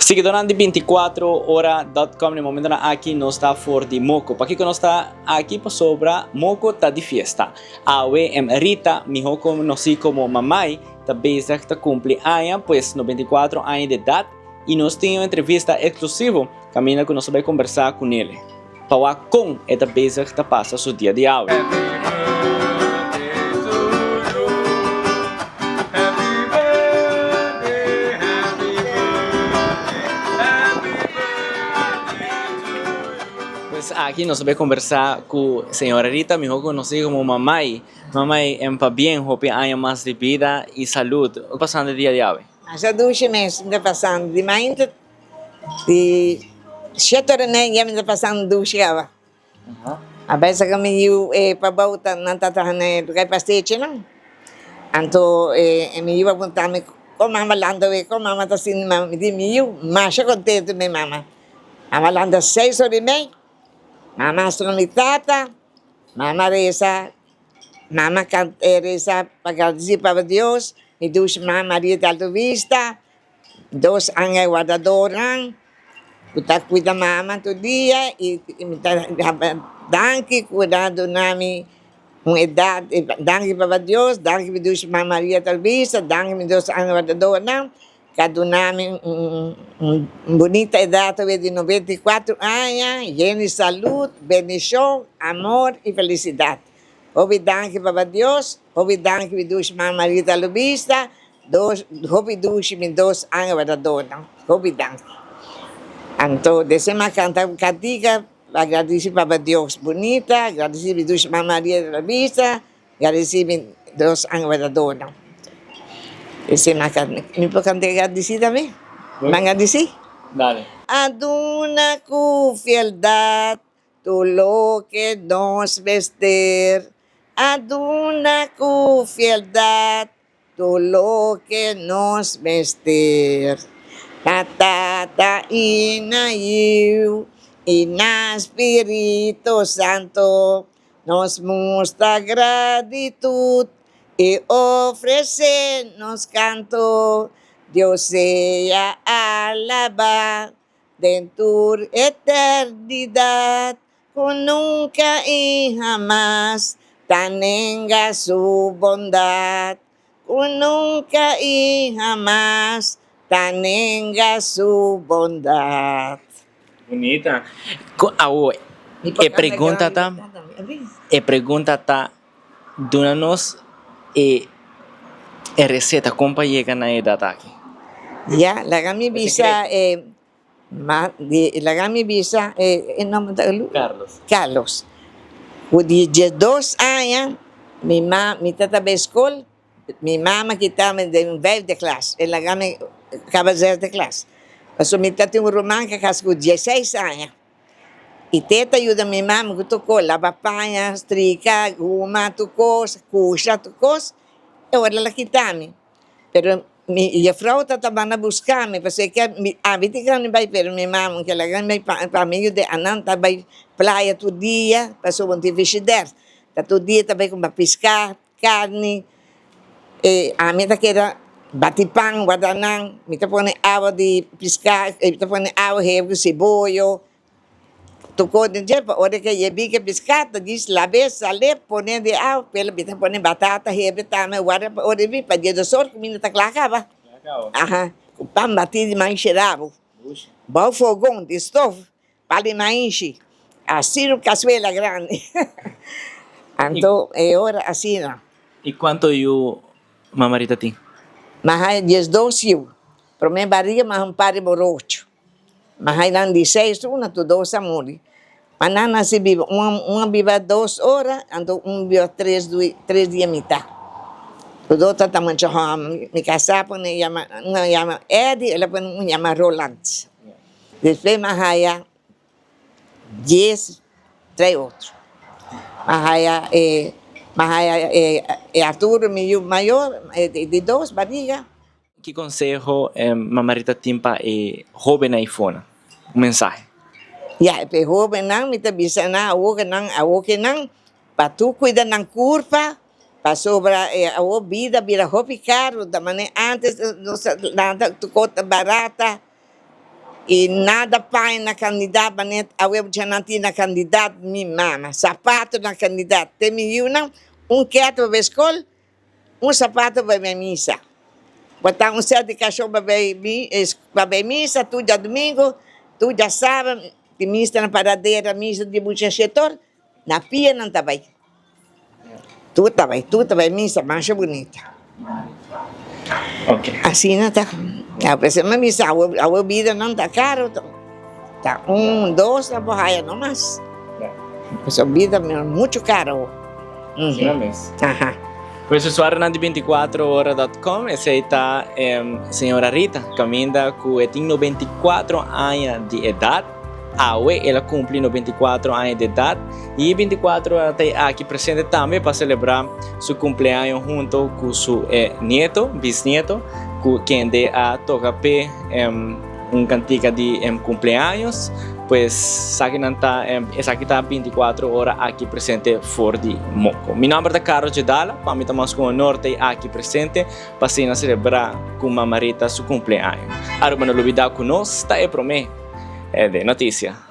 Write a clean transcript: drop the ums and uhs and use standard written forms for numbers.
Siguidornan di 24 ora dot com na e momentonan aki nos ta for di Moko. Pakiko nos ta aki? Pasobra Moko ta di fiesta. Awe em Rita, miho konosí komo Mamai, ta bezig ta kumpli aña, pues 94 aña di edat, i nos tin un entrevista eksklusivo kaminda ku nos ta bai kombersá ku nele pa wak kon e ta bezig ta pasa su dia di awe. Pues aki nos ta bai kombersá ku señora Rita, mihó konosí komo Mamai. Mamai, en pabien hopi aña mas di bida i salud. Pasando e dia di awe? Masha dushi mes mi ta pasando. Di mainta di shete ora media mi ta pasando dushi kaba. A bes ku mi yu e pabou ta nan ta traha na e lugar di pastechinan. Anto e mi yu a punta mi kon mama lanta awe, kon mama ta sinti mama. Mi di mi yu masha kontento mi mama. Mama lanta seis ora i mei, mama hasta ku mi tata, mama resa. Mama e resa pa gradisí Papa Dios, mi dushi mama Maria di Alto Vista, dos angel wardadornan ku ta kuida mama tur dia i mi ta danki ku nan a duna mi un edat, danki Papa Dios, danki mi dushi mama Maria di Alto Vista, danki mi dos angel wardadornan ku a duna mi un bunita edat awe di 94 aña yen di salud, bendishon, amor i felisidat. Hopi danki Papa Dios, hopi danki mi dushi mama Rita Lubista, dos hopi dushi mi dos angel wardadornan, hopi danki. Anto despues mi a canta un cantica pa gradisi Papa Dios bunita, gradisi mi dushi mama Rita Lubista, gradisi mi dos angel wardadornan. Esei mi a canta, mi por canta e gradisi tambe? Mi a gradisi? Dale. A duna cu fieldad Tur loke nos mester a duna ku fieldad, tur loke nos mester. Na Tata i na Yiu i na Spirito Santo nos mustra gratitud i ofresé nos kanto. Dios sea alabá Den tur eternidat ku nunka i hamas ta nenga su bondat, ku nunka i hamas ta nenga su bondat. Bunita. Awo, e pregunta ta, e pregunta ta, duna nos e e receta con pa yega na e edad aki. Ya, laga mi bisa e ma di laga mi bisa e e nomber ta Lu? Carlos. Carlos. Ku di diesdos aña mi ma mi ta bai skol, mi mama kita mi den un vijfde klas, e laga mi kaba zesde klas. Pasobra mi ta tin un ruman ku a kasa ku dieseis aña. I te ta yuda mi mama ku tur kos, laba paña, strika, guma, tur kos, kusha, tur kos. E ora el a kita mi. Pero mi jefrouw ta ta banda buska mi pasobra e ke mi abi tin grandi bai pero mi mama ke laga mi bai pa mi yuda anan ta bai playa tur dia pasobra bo tin frishider ta tur dia ta bai kumpra piska, karni e ami ta keda bati pan warda nan mi ta pone awa di piska mi ta pone awa heru ku siboyo Tocó den dje pa ora ke yebi ke piská ta djis lab'é, sal'é, pon'é den awa, p'el mi ta pone batata hebe tambe, warda pa ora e bin pa dje dos or kuminda ta kla kaba. Aha, ku pan batí di maishi rabu, bou fogon di stof, pan di maishi, asina un kasuela grandi. Anto e ora asina. I kuantu yu Mama Rita tin? Mi a haña diesdos yu, promé bariga mi a haña un par di borocho. Ma hainan di seis una tur dos a muri. Ma nan a si biba, un un a biba dos ora, anto un biba tres dui tres dia mitá. Tur dos ta mucha hòmber. Mi kasá pone yama un a yama Eddie, el a pone un yama Roland. Despues mi a haya dies trae otro. Mi a haya e mi a haya e Arturo mi yu mayor, e di dos bariga. Ki konseho Mama Rita tin pa e hóbennan ei fona? Un mensahe. Ya, pa e hóbennan mi ta bisa nan awor ke nan awor ke nan pa tur kuida nan kurpa pasobra e awor bida bira hopi karu ta manera antes nos a lanta tur kos ta barata. I nada paña na kandidat manera awe bo nan tin na kandidat mi mama sapato na kandidat te mi yunan un kèt pa bai skol un sapato pa bai misa bo ta un sèt di kashon pa bai pa bai misa tur djadumingu tur djasabra di misa na paradera misa di mucha shetor na pia nan ta bai. Tur ta bai, tur ta bai misa masha bunita. Asina ta. Apesar mi misa awe, awe bida nan ta caro to. Ta un, dos ta por haya no mas. Pasobra bida mucho caro. Asina mes. Aha. Pues usuarionan di binticuatro ora dot com, esey ta señora Rita, caminda cu e tin 94 aña di edad. Awe el a cumpli 94 aña di edad y 24 ora ta aki presente tambe pa celebra su cumpleaños hunto cu su nieto, bisnieto, cu kende a toca p'e un cantica di cumpleaños. Pues esakinan ta, esaki ta 24 ora aki presente for di Moko. Mi nomber ta Carlos Jedala, pa mi ta mas cu honor ta aki presente pa asina celebra cu Mama Rita su cumpleaños. Aruba no lubida cu nos ta e prome de noticia.